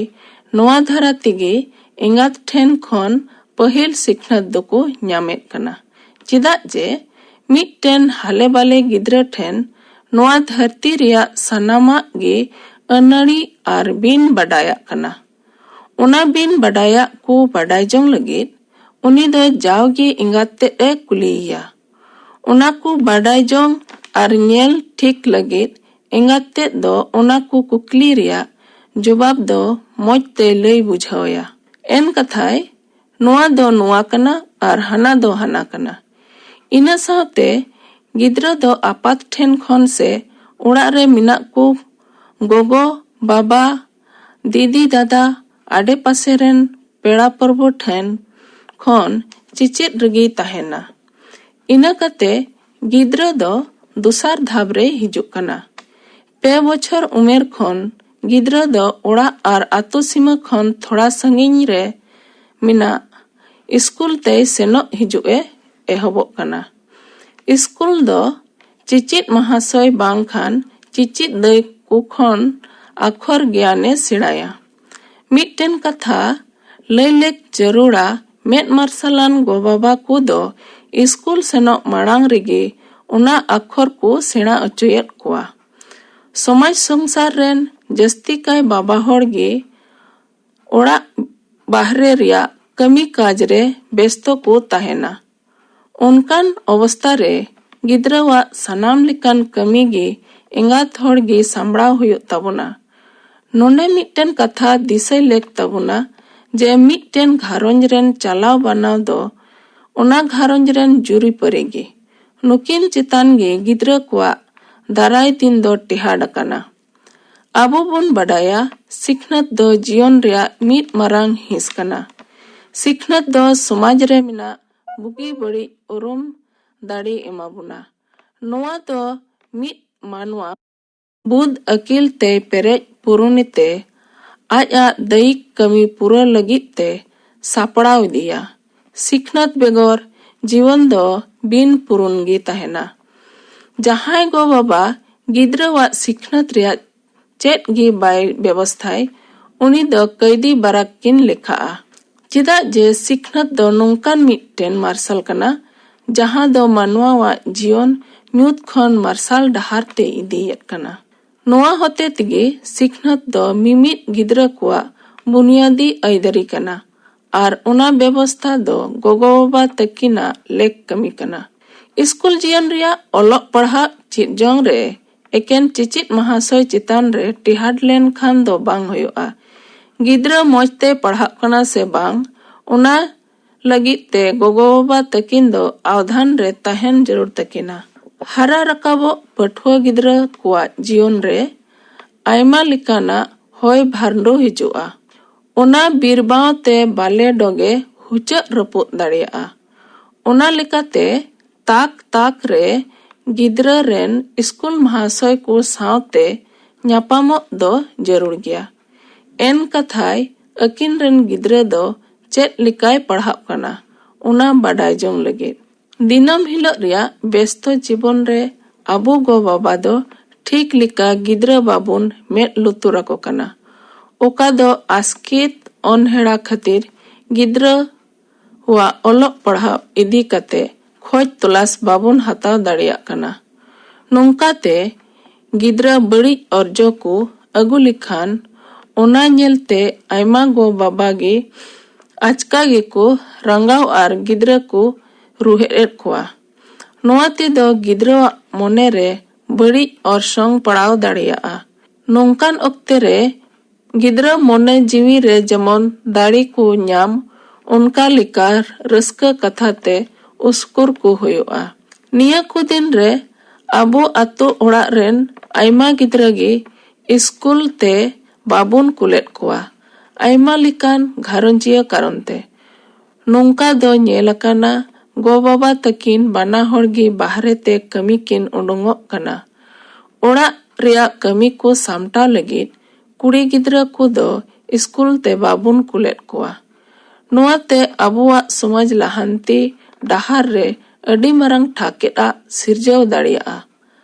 ᱱᱚᱣᱟ ᱫᱷᱟᱨᱟ ᱛᱮᱜᱮ ᱮᱸᱜᱟᱛ ᱴᱷᱮᱱ ᱠᱷᱚᱱ ᱯᱟᱹᱦᱤᱞ ᱥᱤᱠᱷᱱᱟᱹᱛ ᱫᱚᱠᱚ ᱧᱟᱢᱮᱫ ᱠᱟᱱᱟ᱾ ᱪᱮᱫᱟᱜ ᱡᱮ ᱢᱤᱫᱴᱮᱱ ᱦᱟᱞᱮ ᱵᱟᱞᱮ ᱜᱤᱫᱽᱨᱟᱹ ᱴᱷᱮᱱ ᱱᱚᱣᱟ ᱫᱷᱟᱹᱨᱛᱤ ᱨᱮᱭᱟᱜ ᱥᱟᱱᱟᱢᱟᱜ ᱜᱮ ᱟᱹᱱᱟᱹᱲᱤ ᱟᱨ ᱵᱤᱱ ᱵᱟᱰᱟᱭᱟᱜ ᱠᱟᱱᱟ᱾ ᱚᱱᱟ ᱵᱤᱱ ᱵᱟᱰᱟᱭᱟᱜ ᱠᱚ ᱵᱟᱰᱟᱭ ᱡᱚᱝ ᱞᱟᱹᱜᱤᱫ ᱩᱱᱤ ᱫᱚ ᱡᱟᱣᱜᱮ ᱮᱸᱜᱟᱛ ᱛᱮᱫ ᱮ ᱠᱩᱞᱤᱭᱮᱭᱟ᱾ ᱚᱱᱟ ᱠᱚ ᱵᱟᱰᱟᱭ ᱡᱚᱝ ᱟᱨ ᱧᱮᱞ ᱴᱷᱤᱠ ᱞᱟᱹᱜᱤᱫ ᱮᱸᱜᱟᱛ ᱛᱮᱫ ᱫᱚ ᱚᱱᱟ ᱠᱚ ᱠᱩᱠᱞᱤ ᱨᱮᱭᱟᱜ ᱡᱚᱵᱟᱵ ᱫᱚ ᱢᱚᱡᱽ ᱛᱮ ᱞᱟᱹᱭ ᱵᱩᱡᱷᱟᱹᱣᱟᱭᱟ᱾ ᱮᱱ ᱠᱟᱛᱷᱟᱭ, ᱱᱚᱣᱟ ᱫᱚ ᱱᱚᱣᱟ ᱠᱟᱱᱟ ᱟᱨ ᱦᱟᱱᱟ ᱫᱚ ᱦᱟᱱᱟ ᱠᱟᱱᱟ᱾ ᱤᱱᱟᱹ ᱥᱟᱶᱛᱮ ᱜᱤᱫᱽᱨᱟᱹ ᱫᱚ ᱟᱯᱟᱛ ᱴᱷᱮᱱ ᱠᱷᱚᱱ ᱥᱮ ᱚᱲᱟᱜ ᱨᱮ ᱢᱮᱱᱟᱜ ᱠᱚ ᱜᱚᱜᱚ, ᱵᱟᱵᱟ, ᱫᱤᱫᱤ, ᱫᱟᱫᱟ, ᱟᱰᱮᱯᱟᱥᱮ ᱨᱮᱱ ᱯᱮᱲᱟ ᱯᱚᱨᱵᱚ ᱴᱷᱮᱱ ᱠᱷᱚᱱ ᱪᱮᱪᱮᱫ ᱨᱮᱜᱮᱭ ᱛᱟᱦᱮᱱᱟ᱾ ᱤᱱᱟᱹ ᱠᱟᱛᱮ ᱜᱤᱫᱽᱨᱟᱹ ᱫᱚ ᱫᱚᱥᱟᱨ ᱫᱷᱟᱯ ᱨᱮᱭ ᱦᱤᱡᱩᱜ ᱠᱟᱱᱟ᱾ ᱯᱮ ᱵᱚᱪᱷᱚᱨ ᱩᱢᱮᱨ ᱠᱷᱚᱱ ᱜᱤᱫᱽᱨᱟᱹ ᱫᱚ ᱚᱲᱟᱜ ᱟᱨ ᱟᱛᱳ ᱥᱤᱢᱟᱹ ᱠᱷᱚᱱ ᱛᱷᱚᱲᱟ ᱥᱟᱺᱜᱤᱧ ᱨᱮ ᱢᱮᱱᱟᱜ ᱥᱠᱩᱞ ᱛᱮᱭ ᱥᱮᱱᱚᱜ ᱦᱤᱡᱩᱜ ᱮ ᱮᱦᱚᱵᱚᱜ ᱠᱟᱱᱟ᱾ ᱥᱠᱩᱞ ᱫᱚ ᱪᱮᱪᱮᱫ ᱢᱟᱦᱟᱥᱚᱭ ᱵᱟᱝᱠᱷᱟᱱ ᱪᱮᱪᱮᱫ ᱫᱟᱹᱭ ᱠᱚ ᱠᱷᱚᱱ ᱟᱠᱷᱚᱨ ᱜᱮᱭᱟᱱᱮ ᱥᱮᱬᱟᱭᱟ᱾ ᱢᱤᱫᱴᱮᱱ ᱠᱟᱛᱷᱟ ᱞᱟᱹᱭ ᱞᱮᱠ ᱡᱟᱹᱨᱩᱲᱟ, ᱢᱮᱫ ᱢᱟᱨᱥᱟᱞᱟᱱ ᱜᱚ-ᱵᱟᱵᱟ ᱠᱚ ᱫᱚ ᱥᱠᱩᱞ ᱥᱮᱱᱚᱜ ᱢᱟᱲᱟᱝ ᱨᱮᱜᱮ ᱚᱱᱟ ᱟᱠᱷᱚᱨ ᱠᱚ ᱥᱮᱬᱟ ᱚᱪᱚᱭᱮᱫ ᱠᱚᱣᱟ᱾ ᱥᱚᱢᱟᱡᱽ ᱥᱚᱝᱥᱟᱨ ᱨᱮᱱ ᱡᱟᱹᱥᱛᱤ ᱠᱟᱭ ᱵᱟᱵᱟ ᱦᱚᱲ ᱜᱮ ᱚᱲᱟᱜ ᱵᱟᱦᱨᱮ ᱨᱮᱭᱟᱜ ᱠᱟᱹᱢᱤ ᱠᱟᱡᱽ ᱨᱮ ᱵᱮᱥᱛᱚ ᱠᱚ ᱛᱟᱦᱮᱱᱟ᱾ ᱚᱱᱠᱟᱱ ᱚᱵᱚᱥᱛᱟ ᱨᱮ ᱜᱤᱫᱽᱨᱟᱹᱣᱟᱜ ᱥᱟᱱᱟᱢ ᱞᱮᱠᱟᱱ ᱠᱟᱹᱢᱤ ᱜᱮ ᱮᱸᱜᱟᱛ ᱦᱚᱲ ᱜᱮ ᱥᱟᱢᱵᱲᱟᱣ ᱦᱩᱭᱩᱜ ᱛᱟᱵᱚᱱᱟ᱾ ᱱᱚᱰᱮ ᱢᱤᱫᱴᱮᱱ ᱠᱟᱛᱷᱟ ᱫᱤᱥᱟᱹᱭ ᱞᱮᱠ ᱛᱟᱵᱚᱱᱟ ᱡᱮ ᱢᱤᱫᱴᱮᱱ ᱜᱷᱟᱨᱚᱸᱡᱽ ᱨᱮᱱ ᱪᱟᱞᱟᱣ ᱵᱟᱱᱟᱣ ᱫᱚ ᱚᱱᱟ ᱜᱷᱟᱨᱚᱸᱡᱽ ᱨᱮᱱ ᱡᱩᱨᱤᱯᱟᱹᱨᱤ ᱜᱮ᱾ ᱱᱩᱠᱤᱱ ᱪᱮᱛᱟᱱ ᱜᱮ ᱜᱤᱫᱽᱨᱟᱹ ᱠᱚᱣᱟᱜ ᱫᱟᱨᱟᱭ ᱫᱤᱱ ᱫᱚ ᱴᱮᱦᱟᱰ ᱟᱠᱟᱱᱟ᱾ ᱟᱵᱚ ᱵᱚᱱ ᱵᱟᱰᱟᱭᱟ, ᱥᱤᱠᱷᱱᱟᱹᱛ ᱫᱚ ᱡᱤᱭᱚᱱ ᱨᱮᱭᱟᱜ ᱢᱤᱫ ᱢᱟᱨᱟᱝ ᱦᱤᱸᱥ ᱠᱟᱱᱟ᱾ ᱥᱤᱠᱷᱱᱟᱹᱛ ᱫᱚ ᱥᱚᱢᱟᱡᱽ ᱨᱮ ᱢᱮᱱᱟᱜ ᱵᱩᱜᱤ ᱵᱟᱹᱲᱤᱡ ᱩᱨᱩᱢ ᱫᱟᱲᱮ ᱮᱢᱟ ᱵᱚᱱᱟ᱾ ᱱᱚᱣᱟ ᱫᱚ ᱢᱤᱫ ᱢᱟᱱᱣᱟ ᱵᱩᱫ ᱟᱹᱠᱤᱞ ᱛᱮ ᱯᱮᱨᱮᱡ ᱯᱩᱨᱩᱱᱤ ᱛᱮ ᱟᱡᱟᱜ ᱫᱟᱹᱭᱤᱠ ᱠᱟᱹᱢᱤ ᱯᱩᱨᱟᱹ ᱞᱟᱹᱜᱤᱫ ᱛᱮ ᱥᱟᱯᱲᱟᱣ ᱤᱫᱤᱭᱟ᱾ ᱥᱤᱠᱷᱱᱟᱹᱛ ᱵᱮᱜᱚᱨ ᱡᱤᱭᱚᱱ ᱫᱚ ᱵᱤᱱ ᱯᱩᱨᱩᱱ ᱜᱮ ᱛᱟᱦᱮᱱᱟ᱾ ᱡᱟᱦᱟᱸᱭ ᱜᱚ-ᱵᱟᱵᱟ ᱜᱤᱫᱽᱨᱟᱹᱣᱟᱜ ᱥᱤᱠᱷᱱᱟᱹᱛ ᱨᱮᱭᱟᱜ ᱪᱮᱫ ᱜᱮ ᱵᱟᱭ ᱵᱮᱵᱚᱥᱛᱷᱟᱭ, ᱩᱱᱤ ᱫᱚ ᱠᱟᱹᱭᱫᱤ ᱵᱟᱨᱟᱠ ᱠᱤᱱ ᱞᱮᱠᱷᱟᱜᱼᱟ᱾ ᱪᱮᱫᱟᱜ ᱡᱮ ᱥᱤᱠᱷᱱᱟᱹᱛ ᱫᱚ ᱱᱚᱝᱠᱟᱱ ᱢᱤᱫᱴᱮᱱ ᱢᱟᱨᱥᱟᱞ ᱠᱟᱱᱟ, ᱡᱟᱦᱟᱸ ᱫᱚ ᱢᱟᱱᱣᱟᱣᱟᱜ ᱡᱤᱭᱚᱱ ᱧᱩᱛ ᱠᱷᱚᱱ ᱢᱟᱨᱥᱟᱞ ᱰᱟᱦᱟᱨ ᱛᱮ ᱤᱫᱤᱭᱮᱫ ᱠᱟᱱᱟ᱾ ᱱᱚᱣᱟ ᱦᱚᱛᱮ ᱛᱮᱜᱮ ᱥᱤᱠᱷᱱᱟᱹᱛ ᱫᱚ ᱢᱤᱢᱤᱫ ᱜᱤᱫᱽᱨᱟᱹ ᱠᱚᱣᱟᱜ ᱵᱩᱱᱤᱭᱟᱹᱫᱤ ᱟᱹᱭᱫᱟᱹᱨᱤ ᱠᱟᱱᱟ ᱟᱨ ᱚᱱᱟ ᱵᱮᱵᱚᱥᱛᱷᱟ ᱫᱚ ᱜᱚᱜᱚ-ᱵᱟᱵᱟ ᱛᱟᱹᱠᱤᱱᱟᱜ ᱞᱮᱠ ᱠᱟᱹᱢᱤ ᱠᱟᱱᱟ᱾ ᱥᱠᱩᱞ ᱡᱤᱭᱚᱱ ᱨᱮᱭᱟᱜ ᱚᱞᱚᱜ ᱯᱟᱲᱦᱟᱜ ᱪᱮᱫ ᱡᱚᱝ ᱨᱮ ᱮᱠᱮᱱ ᱪᱮᱪᱮᱫ ᱢᱟᱦᱟᱥᱚᱭ ᱪᱮᱛᱟᱱ ᱨᱮ ᱴᱮᱦᱟᱰ ᱞᱮᱱᱠᱷᱟᱱ ᱫᱚ ᱵᱟᱝ ᱦᱩᱭᱩᱜᱼᱟ᱾ ᱜᱤᱫᱽᱨᱟᱹ ᱢᱚᱡᱽ ᱛᱮ ᱯᱟᱲᱦᱟᱜ ᱠᱟᱱᱟ ᱥᱮ ᱵᱟᱝ, ᱚᱱᱟ ᱞᱟᱹᱜᱤᱫ ᱛᱮ ᱜᱚᱜᱚ-ᱵᱟᱵᱟ ᱛᱟᱹᱠᱤᱱ ᱫᱚ ᱟᱣᱫᱷᱟᱱ ᱨᱮ ᱛᱟᱦᱮᱱ ᱡᱟᱹᱨᱩᱲ ᱛᱟᱹᱠᱤᱱᱟ᱾ ᱦᱟᱨᱟ ᱨᱟᱠᱟᱵᱚᱜ ᱯᱟᱹᱴᱷᱩᱣᱟᱹ ᱜᱤᱫᱽᱨᱟᱹ ᱠᱚᱣᱟᱜ ᱡᱤᱭᱚᱱ ᱨᱮ ᱟᱭᱢᱟ ᱞᱮᱠᱟᱱᱟᱜ ᱦᱚᱭ ᱵᱷᱟᱨᱰᱩ ᱦᱤᱡᱩᱜᱼᱟ᱾ ᱚᱱᱟ ᱵᱤᱨᱵᱟᱶ ᱛᱮ ᱵᱟᱞᱮ ᱰᱚᱜᱮ ᱦᱩᱪᱟᱹᱜ ᱨᱟᱹᱯᱩᱫ ᱫᱟᱲᱮᱭᱟᱜᱼᱟ᱾ ᱚᱱᱟ ᱞᱮᱠᱟᱛᱮ ᱛᱟᱠ ᱛᱟᱠ ᱨᱮ ᱜᱤᱫᱽᱨᱟᱹ ᱨᱮᱱ ᱥᱠᱩᱞ ᱢᱟᱦᱟᱥᱚᱭ ᱠᱚ ᱥᱟᱶᱛᱮ ᱧᱟᱯᱟᱢᱚᱜ ᱫᱚ ᱡᱟᱹᱨᱩᱲ ᱜᱮᱭᱟ᱾ ᱮᱱ ᱠᱟᱛᱷᱟᱭ, ᱟᱹᱠᱤᱱ ᱨᱮᱱ ᱜᱤᱫᱽᱨᱟᱹ ᱫᱚ ᱪᱮᱫ ᱞᱮᱠᱟᱭ ᱯᱟᱲᱦᱟᱜ ᱠᱟᱱᱟ, ᱚᱱᱟ ᱵᱟᱰᱟᱭ ᱡᱚᱝ ᱞᱟᱹᱜᱤᱫ᱾ ᱫᱤᱱᱟᱹᱢ ᱦᱤᱞᱳᱜ ᱨᱮᱭᱟᱜ ᱵᱮᱥᱛᱚ ᱡᱤᱵᱚᱱ ᱨᱮ ᱟᱵᱚ ᱜᱚ ᱵᱟᱵᱟ ᱫᱚ ᱴᱷᱤᱠ ᱞᱮᱠᱟ ᱜᱤᱫᱽᱨᱟᱹ ᱵᱟᱵᱚᱱ ᱢᱮᱫ ᱞᱩᱛᱩᱨ ᱟᱠᱚ ᱠᱟᱱᱟ᱾ ᱚᱠᱟ ᱫᱚ ᱟᱥᱠᱮᱛ ᱚᱱᱦᱮᱲᱟ ᱠᱷᱟᱹᱛᱤᱨ ᱜᱤᱫᱽᱨᱟᱹ ᱣᱟᱜ ᱚᱞᱚᱜ ᱯᱟᱲᱦᱟᱣ ᱤᱫᱤ ᱠᱟᱛᱮ ᱠᱷᱚᱡᱽ ᱛᱚᱞᱟᱥ ᱵᱟᱵᱚᱱ ᱦᱟᱛᱟᱣ ᱫᱟᱲᱮᱭᱟᱜ ᱠᱟᱱᱟ᱾ ᱱᱚᱝᱠᱟᱛᱮ ᱜᱤᱫᱽᱨᱟᱹ ᱵᱟᱹᱲᱤᱡ ᱚᱨᱡᱚ ᱠᱚ ᱟᱹᱜᱩ ᱞᱮᱠᱷᱟᱱ, ᱚᱱᱟ ᱧᱮᱞᱛᱮ ᱟᱭᱢᱟ ᱜᱚ ᱵᱟᱵᱟ ᱜᱮ ᱟᱪᱠᱟ ᱜᱮᱠᱚ ᱨᱟᱸᱜᱟᱣ ᱟᱨ ᱜᱤᱫᱽᱨᱟᱹ ᱠᱚ ᱨᱩᱦᱮᱫ ᱮᱫ ᱠᱚᱣᱟ᱾ ᱱᱚᱣᱟ ᱛᱮᱫᱚ ᱜᱤᱫᱽᱨᱟᱹᱣᱟᱜ ᱢᱚᱱᱮ ᱨᱮ ᱵᱟᱹᱲᱤᱡ ᱚᱨᱥᱚᱝ ᱯᱟᱲᱟᱣ ᱫᱟᱲᱮᱭᱟᱜᱼᱟ᱾ ᱱᱚᱝᱠᱟᱱ ᱚᱠᱛᱮ ᱨᱮ ᱜᱤᱫᱽᱨᱟᱹ ᱢᱚᱱᱮ ᱡᱤᱣᱤ ᱨᱮ ᱡᱮᱢᱚᱱ ᱫᱟᱲᱮ ᱠᱚ ᱧᱟᱢ, ᱚᱱᱠᱟ ᱞᱮᱠᱟ ᱨᱟᱹᱥᱠᱟᱹ ᱠᱟᱛᱷᱟ ᱛᱮ ᱩᱥᱠᱩᱨ ᱠᱚ ᱦᱩᱭᱩᱜᱼᱟ᱾ ᱱᱤᱭᱟᱹ ᱠᱚ ᱫᱤᱱ ᱨᱮ ᱟᱵᱚ ᱟᱛᱳ ᱚᱲᱟᱜ ᱨᱮᱱ ᱟᱭᱢᱟ ᱜᱤᱫᱽᱨᱟᱹ ᱜᱮ ᱤᱥᱠᱩᱞ ᱛᱮ ᱵᱟᱵᱚᱱ ᱠᱩᱞᱮᱫ ᱠᱚᱣᱟ, ᱟᱭᱢᱟ ᱞᱮᱠᱟᱱ ᱜᱷᱟᱨᱚᱸᱡᱤᱭᱟᱹ ᱠᱟᱨᱚᱱ ᱛᱮ᱾ ᱱᱚᱝᱠᱟ ᱫᱚ ᱧᱮᱞ ᱟᱠᱟᱱᱟ, ᱜᱚ ᱵᱟᱵᱟ ᱛᱟᱹᱠᱤᱱ ᱵᱟᱱᱟ ᱦᱚᱲ ᱜᱮ ᱵᱟᱦᱨᱮ ᱛᱮ ᱠᱟᱹᱢᱤ ᱠᱤᱱ ᱩᱰᱩᱝᱚᱜ ᱠᱟᱱᱟ᱾ ᱚᱲᱟᱜ ᱨᱮᱭᱟᱜ ᱠᱟᱹᱢᱤ ᱠᱚ ᱥᱟᱢᱴᱟᱣ ᱞᱟᱹᱜᱤᱫ ᱠᱩᱲᱤ ᱜᱤᱫᱽᱨᱟᱹ ᱠᱚᱫᱚ ᱤᱥᱠᱩᱞ ᱛᱮ ᱵᱟᱵᱚᱱ ᱠᱩᱞᱮᱫ ᱠᱚᱣᱟ᱾ ᱱᱚᱣᱟ ᱛᱮ ᱟᱵᱚᱣᱟᱜ ᱥᱚᱢᱟᱡᱽ ᱞᱟᱦᱟᱱᱛᱤ ᱰᱟᱦᱟᱨ ᱨᱮ ᱟᱹᱰᱤ ᱢᱟᱨᱟᱝ ᱴᱷᱟᱠᱮᱫ ᱟᱜ ᱥᱤᱨᱡᱟᱹᱣ ᱫᱟᱲᱮᱭᱟᱜᱼᱟ᱾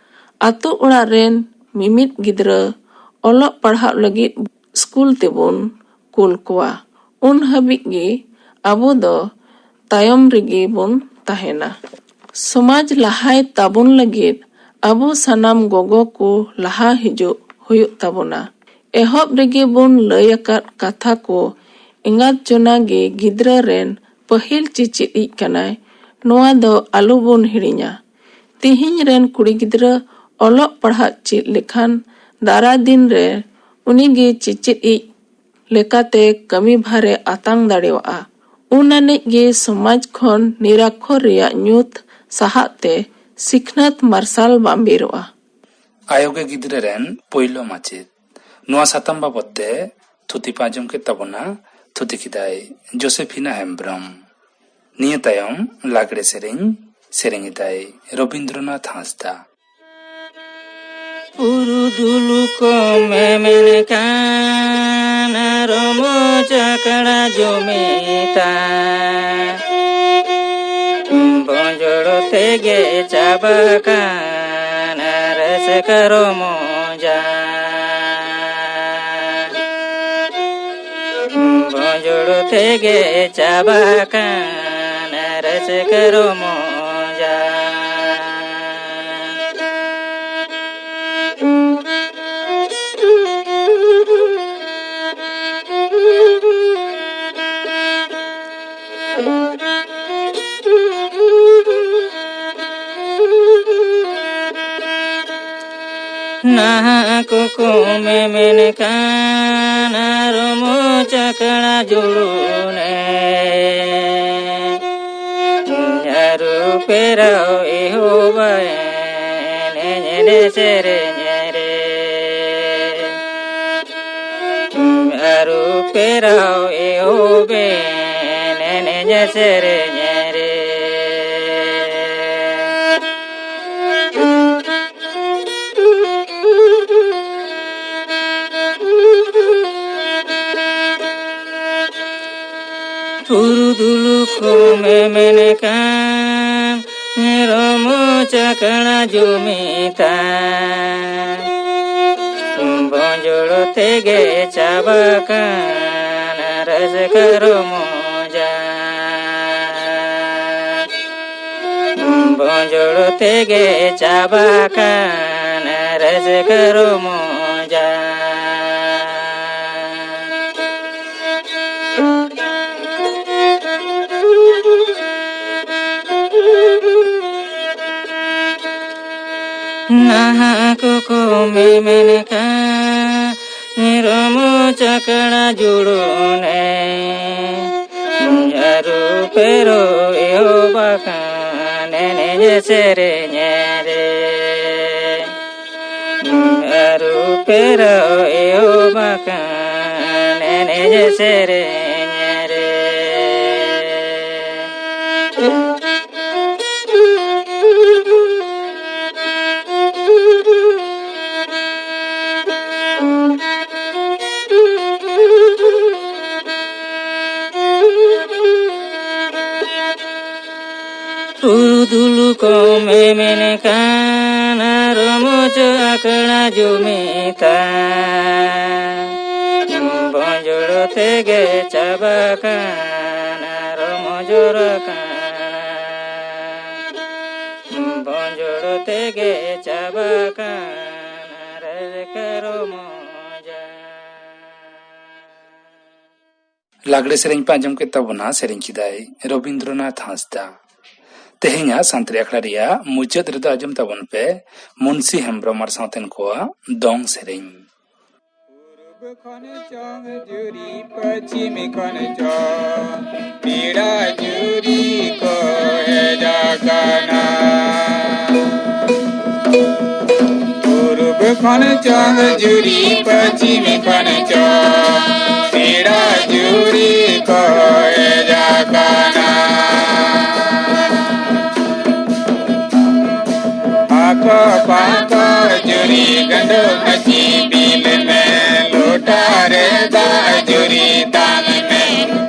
ᱟᱛᱳ ᱚᱲᱟᱜ ᱨᱮᱱ ᱢᱤᱢᱤᱫ ᱜᱤᱫᱽᱨᱟᱹ ᱚᱞᱚᱜ ᱯᱟᱲᱦᱟᱜ ᱞᱟᱹᱜᱤᱫ ᱥᱠᱩᱞ ᱛᱮᱵᱚᱱ ᱠᱩᱞ ᱠᱚᱣᱟ, ᱩᱱ ᱦᱟᱹᱵᱤᱡ ᱜᱮ ᱟᱵᱚ ᱫᱚ ᱛᱟᱭᱚᱢ ᱨᱮᱜᱮ ᱵᱚᱱ ᱛᱟᱦᱮᱱᱟ᱾ ᱥᱚᱢᱟᱡᱽ ᱞᱟᱦᱟᱭ ᱛᱟᱵᱚᱱ ᱞᱟᱹᱜᱤᱫ ᱟᱵᱚ ᱥᱟᱱᱟᱢ ᱜᱚᱜᱚ ᱠᱚ ᱞᱟᱦᱟ ᱦᱤᱡᱩᱜ ᱦᱩᱭᱩᱜ ᱛᱟᱵᱚᱱᱟ᱾ ᱮᱦᱚᱵ ᱨᱮᱜᱮ ᱵᱚᱱ ᱞᱟᱹᱭ ᱟᱠᱟᱫ ᱠᱟᱛᱷᱟ ᱠᱚ ᱮᱸᱜᱟᱛ ᱡᱚᱱᱟ ᱜᱮ ᱜᱤᱫᱽᱨᱟᱹ ᱨᱮᱱ ᱯᱟᱹᱦᱤᱞ ᱪᱮᱪᱮᱫᱤᱡ ᱠᱟᱱᱟᱭ, ᱱᱚᱣᱟ ᱫᱚ ᱟᱞᱚ ᱵᱚᱱ ᱦᱤᱲᱤᱧᱟ᱾ ᱛᱤᱦᱤᱧ ᱨᱮᱱ ᱠᱩᱲᱤ ᱜᱤᱫᱽᱨᱟᱹ ᱚᱞᱚᱜ ᱯᱟᱲᱦᱟᱜ ᱪᱮᱫ ᱞᱮᱠᱷᱟᱱ ᱫᱟᱨᱟ ᱫᱤᱱ ᱨᱮ ᱩᱱᱤᱜᱮ ᱪᱮᱪᱮᱫᱤᱡ ᱞᱮᱠᱟᱛᱮ ᱠᱟᱹᱢᱤ ᱵᱷᱟᱨᱮ ᱟᱛᱟᱝ ᱫᱟᱲᱮᱭᱟᱜᱼᱟ᱾ ᱩᱱ ᱟᱹᱱᱤᱡ ᱜᱮ ᱥᱚᱢᱟᱡᱽ ᱠᱷᱚᱱ ᱱᱤᱨᱟᱠᱷᱚᱨ ᱨᱮᱭᱟᱜ ᱧᱩᱛ ᱥᱟᱦᱟᱜ ᱛᱮ ᱥᱤᱠᱷᱱᱟᱹᱛ ᱢᱟᱨᱥᱟᱞ ᱵᱟᱢᱵᱤᱨᱚᱜᱼᱟ᱾ ᱟᱭᱳ ᱜᱮ ᱜᱤᱫᱽᱨᱟᱹ ᱨᱮᱱ ᱯᱳᱭᱞᱳ ᱢᱟᱪᱮᱫ᱾ ᱱᱚᱣᱟ ᱥᱟᱛᱟᱢ ᱵᱟᱵᱚᱛ ᱛᱮ ᱛᱷᱩᱛᱤ ᱯᱮ ᱟᱸᱡᱚᱢ ᱠᱮᱫ ᱛᱟᱵᱚᱱᱟ᱾ ᱛᱷᱩᱛᱤ ᱠᱮᱫᱟᱭ ᱡᱳᱥᱮᱯᱷᱤᱱᱟ ᱦᱮᱢᱵᱽᱨᱚᱢ᱾ ᱱᱤᱭᱟᱹ ᱛᱟᱭᱚᱢ ᱞᱟᱜᱽᱲᱮ ᱥᱮᱨᱮᱧ, ᱥᱮᱨᱮᱧ ᱮᱫᱟᱭ ᱨᱚᱵᱤᱱᱫᱨᱚᱱᱟᱛᱷ ᱦᱟᱸᱥᱫᱟ᱾ ᱯᱩᱨᱩᱫᱷᱩᱞ ᱠᱚ ᱢᱮᱢᱮᱱ ᱠᱟᱱ ᱨᱚᱢᱚᱡᱽ ᱟᱠᱷᱲᱟ ᱡᱩᱢᱤᱫ ᱛᱟᱢ᱾ ᱵᱚᱸᱡᱚᱲ ᱛᱮᱜᱮ ᱪᱟᱵᱟ ᱠᱟᱱ ᱨᱟᱹᱥᱠᱟᱹ ᱨᱚᱢᱚᱡᱟ᱾ ᱵᱚᱸᱡᱚᱲ ᱛᱮᱜᱮ ᱪᱟᱵᱟ ᱠᱟᱱ ᱨᱟᱹᱥᱠᱟᱹ ᱨᱚᱢᱚᱡᱟ᱾ ᱱᱟᱦᱟᱜ ᱠᱚᱠᱚ ᱢᱮᱢᱮᱱ ᱠᱟᱱ ᱨᱚᱢᱚᱡᱽ ᱟᱠᱷᱲᱟ ᱡᱩᱲᱩᱱᱮ᱾ ᱟᱹᱨᱩ ᱯᱷᱮᱨᱟᱣ ᱮᱦᱚᱵᱟᱭ ᱮᱱᱮᱡ ᱥᱮᱨᱮᱧ ᱨᱮ᱾ ᱟᱹᱨᱩ ᱯᱷᱮᱨᱟᱣ ᱮᱦᱚᱵᱮᱱ ᱮᱱᱮᱡ ᱥᱮᱨᱮᱧ ᱨᱮ᱾ ᱯᱩᱨᱩᱫᱷᱩᱞ ᱠᱚ ᱢᱮᱢᱮᱱ ᱠᱟᱱ ᱨᱚᱢᱚᱡᱽ ᱟᱠᱷᱲᱟ ᱡᱩᱢᱤᱫ ᱛᱟᱢ᱾ ᱵᱚᱸᱡᱚᱲ ᱛᱮᱜᱮ ᱪᱟᱵᱟ ᱠᱟᱱ ᱨᱟᱹᱥᱠᱟᱹ ᱨᱚᱢᱚᱡᱟ᱾ ᱵᱚᱸᱡᱚᱲ ᱛᱮᱜᱮ ᱪᱟᱵᱟ ᱠᱟᱱ ᱨᱟᱹᱥᱠᱟᱹ ᱨᱚᱢᱚᱡᱟ᱾ ᱱᱟᱦᱟᱜ ᱠᱚᱠᱚ ᱢᱮᱢᱮᱱ ᱠᱟᱱ ᱨᱚᱢᱚᱡᱽ ᱟᱠᱷᱲᱟ ᱡᱩᱲᱩᱱᱮ᱾ ᱟᱹᱨᱩ ᱯᱷᱮᱨᱟᱣ ᱮᱦᱚᱵ ᱟᱠᱟᱱ ᱮᱱᱮᱡ ᱥᱮᱨᱮᱧ ᱨᱮ᱾ ᱟᱹᱨᱩ ᱯᱷᱮᱨᱟᱣ ᱮᱦᱚᱵ ᱟᱠᱟᱱ ᱮᱱᱮᱡ ᱥᱮᱨᱮᱧ ᱨᱮ᱾ ᱫᱩᱞᱩ ᱠᱚᱢᱮ ᱢᱮᱱᱠᱷᱟᱱ ᱟᱨ ᱢᱚᱡᱽ ᱟᱠᱷᱲᱟ ᱡᱩᱢᱤᱫᱟ᱾ ᱵᱚᱸᱡᱚᱲ ᱛᱮᱜᱮ ᱪᱟᱵᱟ ᱠᱟᱱᱟ ᱟᱨ ᱢᱚᱡᱚᱨ ᱠᱟᱱᱟ᱾ ᱵᱚᱸᱡᱚᱲ ᱛᱮᱜᱮ ᱪᱟᱵᱟ ᱠᱟᱱᱟ ᱨᱮᱠᱷᱟ ᱨᱚᱢᱚᱡᱟ᱾ ᱞᱟᱜᱽᱲᱮ ᱥᱮᱨᱮᱧ ᱯᱮ ᱟᱸᱡᱚᱢ ᱠᱮᱫ ᱛᱟᱵᱚᱱᱟ, ᱥᱮᱨᱮᱧ ᱠᱮᱫᱟᱭ ᱨᱚᱵᱤᱱᱫᱨᱚᱱᱟᱛᱷ ᱦᱟᱸᱥᱫᱟ᱾ ᱛᱮᱦᱮᱧᱟᱜ ᱥᱟᱱᱛᱟᱲᱤ ᱟᱠᱷᱲᱟ ᱨᱮᱭᱟᱜ ᱢᱩᱪᱟᱹᱫ ᱨᱮᱫᱚ ᱟᱸᱡᱚᱢ ᱛᱟᱵᱚᱱ ᱯᱮ ᱢᱩᱱᱥᱤ ᱦᱮᱢᱵᱽᱨᱚᱢ ᱟᱨ ᱥᱟᱶᱛᱮᱱ ᱠᱚᱣᱟᱜ ᱫᱚᱝ ᱥᱮᱨᱮᱧ᱾ ᱯᱩᱨᱩᱵ ᱠᱷᱚᱱ ᱪᱚᱝ ᱡᱩᱨᱤ, ᱯᱚᱪᱷᱤᱢ ᱠᱷᱚᱱ ᱪᱚᱝ ᱯᱮᱲᱟ ᱡᱩᱨᱤ ᱠᱚ ᱦᱮᱡ ᱟᱠᱟᱱᱟ᱾ ᱯᱩᱨᱩᱵ ᱠᱷᱚᱱ ᱪᱚᱝ ᱡᱩᱨᱤ, ᱯᱚᱪᱷᱤᱢ ᱠᱷᱚᱱ ᱪᱚᱝ ᱯᱮᱲᱟ ᱡᱩᱨᱤ ᱠᱚ ᱦᱮᱡ ᱟᱠᱟᱱᱟ᱾ ᱯᱟᱠᱚ ᱯᱟᱠᱚ ᱡᱩᱨᱤ, ᱜᱟᱸᱰᱚ ᱢᱟᱹᱪᱤ ᱵᱤᱞ ᱢᱮ, ᱞᱚᱴᱟ ᱨᱮ ᱫᱟᱜ ᱡᱩᱨᱤ ᱛᱟᱝ ᱢᱮ,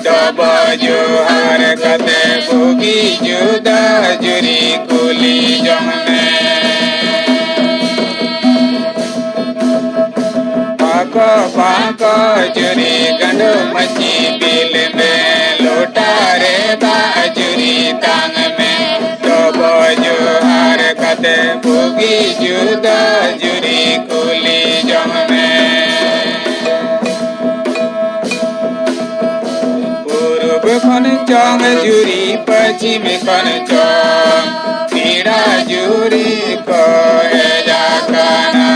ᱰᱚᱵᱚ ᱡᱚᱦᱟᱨ ᱠᱟᱛᱮ ᱵᱩᱜᱤ ᱡᱩᱫᱟᱹ ᱡᱩᱨᱤ ᱠᱩᱞᱤ ᱡᱚᱝ ᱢᱮ᱾ ᱯᱟᱠᱚ ᱯᱟᱠᱚ ᱡᱩᱨᱤ, ᱜᱟᱸᱰᱚ ᱢᱟᱹᱪᱤ ᱵᱤᱞ ᱢᱮ, ᱞᱚᱴᱟ ᱨᱮ ᱫᱟᱜ ᱡᱩᱨᱤ ᱛᱟᱝ ᱢᱮ, ᱰᱚᱵᱚ ᱡᱚᱦᱟᱨ ᱠᱟᱛᱮ ᱵᱩᱜᱤ ᱡᱩᱫᱟᱹ ᱡᱩᱨᱤ ᱠᱩᱞᱤ ᱡᱚᱝ ᱢᱮ᱾ ᱯᱩᱨᱩᱵ ᱠᱷᱚᱱ ᱪᱚᱝ ᱡᱩᱨᱤ, ᱯᱚᱪᱷᱤᱢ ᱠᱷᱚᱱ ᱪᱚᱝ ᱯᱮᱲᱟ ᱡᱩᱨᱤ ᱠᱚ ᱦᱮᱡ ᱟᱠᱟᱱᱟ᱾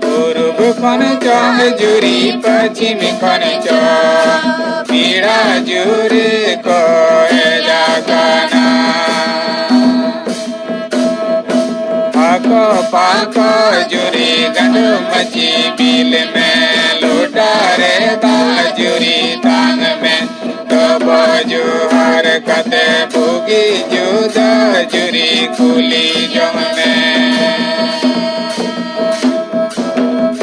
ᱯᱩᱨᱩᱵ ᱠᱷᱚᱱ ᱪᱚᱝ ᱡᱩᱨᱤ, ᱯᱚᱪᱷᱤᱢ ᱠᱷᱚᱱ ᱪᱚᱝ ᱯᱮᱲᱟ ᱡᱩᱨᱤ ᱠᱚ ᱦᱮᱡ ᱟᱠᱟᱱᱟ᱾ ᱯᱟᱠᱚ ᱯᱟᱠᱚ ᱡᱩᱨᱤ, ᱜᱟᱸᱰᱚ ᱢᱟᱹᱪᱤ ᱵᱤᱞ ᱢᱮ, ᱞᱚᱴᱟ ᱨᱮ ᱫᱟᱜ ᱡᱩᱨᱤ ᱛᱟᱝ ᱢᱮ, ᱰᱚᱵᱚ ᱡᱚᱦᱟᱨ ᱠᱟᱛᱮ ᱵᱩᱜᱤ ᱡᱩᱫᱟᱹ ᱡᱩᱨᱤ ᱠᱩᱞᱤ ᱡᱚᱝ ᱢᱮ᱾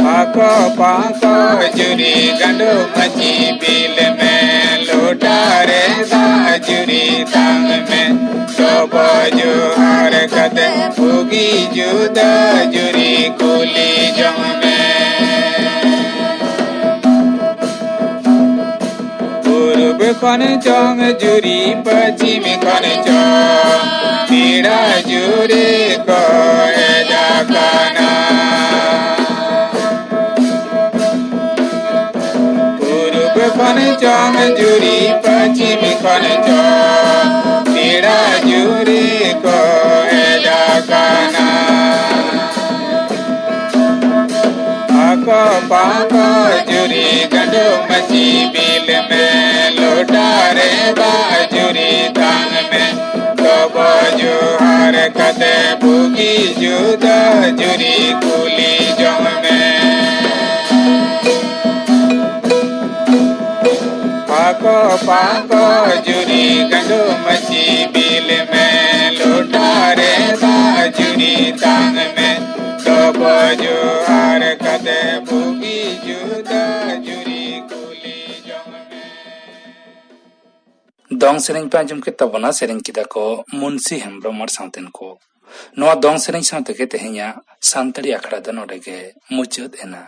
ᱯᱟᱠᱚ ᱯᱟᱠᱚ ᱡᱩᱨᱤ, ᱜᱟᱸᱰᱚ ᱢᱟᱹᱪᱤ ᱵᱤᱞ ᱢᱮ, ᱞᱚᱴᱟ ᱨᱮ ᱫᱟᱜ ᱡᱩᱨᱤ ᱛᱟᱝ ᱢᱮ, ᱰᱚᱵᱚ ᱡᱚᱦᱟᱨ ᱠᱟᱛᱮ ᱵᱩᱜᱤ ᱡᱩᱫᱟᱹ ᱡᱩᱨᱤ ᱠᱩᱞᱤ ᱡᱚᱝ ᱢᱮ᱾ ᱯᱩᱨᱩᱵ ᱠᱷᱚᱱ ᱪᱚᱝ ᱡᱩᱨᱤ, ᱯᱚᱪᱷᱤᱢ ᱠᱷᱚᱱ ᱪᱚᱝ ᱯᱮᱲᱟ ᱡᱩᱨᱤ ᱠᱚ ᱦᱮᱡ ᱟᱠᱟᱱᱟ᱾ ᱯᱩᱨᱩᱵ ᱠᱷᱚᱱ ᱪᱚᱝ ᱡᱩᱨᱤ, ᱯᱚᱪᱷᱤᱢ ᱠᱷᱚᱱ ᱪᱚᱝ ᱯᱮᱲᱟ ᱡᱩᱨᱤ ᱠᱚ ᱦᱮᱡ ᱟᱠᱟᱱᱟ᱾ ᱟᱠᱚ ᱯᱟᱠᱚ ᱡᱩᱨᱤ, ᱜᱟᱸᱰᱚ ᱢᱟᱹᱪᱤ ᱵᱤᱞ ᱢᱮ, ᱞᱚᱴᱟ ᱨᱮ ᱫᱟᱜ ᱡᱩᱨᱤ ᱛᱟᱝ ᱢᱮ, ᱰᱚᱵᱚ ᱡᱚᱦᱟᱨ ᱠᱟᱛᱮ ᱵᱩᱜᱤ ᱡᱩᱫᱟᱹ ᱡᱩᱨᱤ ᱠᱩᱞᱤ ᱡᱚᱝ ᱢᱮ᱾ ᱯᱟᱠᱚ ᱯᱟᱠᱚ ᱡᱩᱨᱤ, ᱜᱟᱸᱰᱚ ᱢᱟᱹᱪᱤ ᱵᱤᱞ ᱢᱮ, ᱞᱚᱴᱟ ᱨᱮ ᱫᱟᱜ ᱡᱩᱨᱤ ᱛᱟᱝ ᱢᱮ, ᱰᱚᱵᱚ ᱡᱚᱦᱟᱨ ᱠᱟᱛᱮ ᱵᱩᱜᱤ ᱡᱩᱫᱟᱹ ᱡᱩᱨᱤ ᱠᱩᱞᱤ ᱡᱚᱝ ᱢᱮ᱾ ᱫᱚᱝ ᱥᱮᱨᱮᱧ ᱯᱮ ᱟᱸᱡᱚᱢ ᱠᱮᱫ ᱛᱟᱵᱚᱱᱟ, ᱥᱮᱨᱮᱧ ᱠᱮᱫᱟ ᱠᱚ ᱢᱩᱱᱥᱤ ᱦᱮᱢᱵᱨᱚᱢ ᱟᱨ ᱥᱟᱶᱛᱮᱱ ᱠᱚ᱾ ᱱᱚᱣᱟ ᱫᱚᱝ ᱥᱮᱨᱮᱧ ᱥᱟᱶ ᱛᱮᱜᱮ ᱛᱮᱦᱮᱧᱟᱜ ᱥᱟᱱᱛᱟᱲᱤ ᱟᱠᱷᱲᱟ ᱫᱚ ᱱᱚᱰᱮ ᱜᱮ ᱢᱩᱪᱟᱹᱫ ᱮᱱᱟ᱾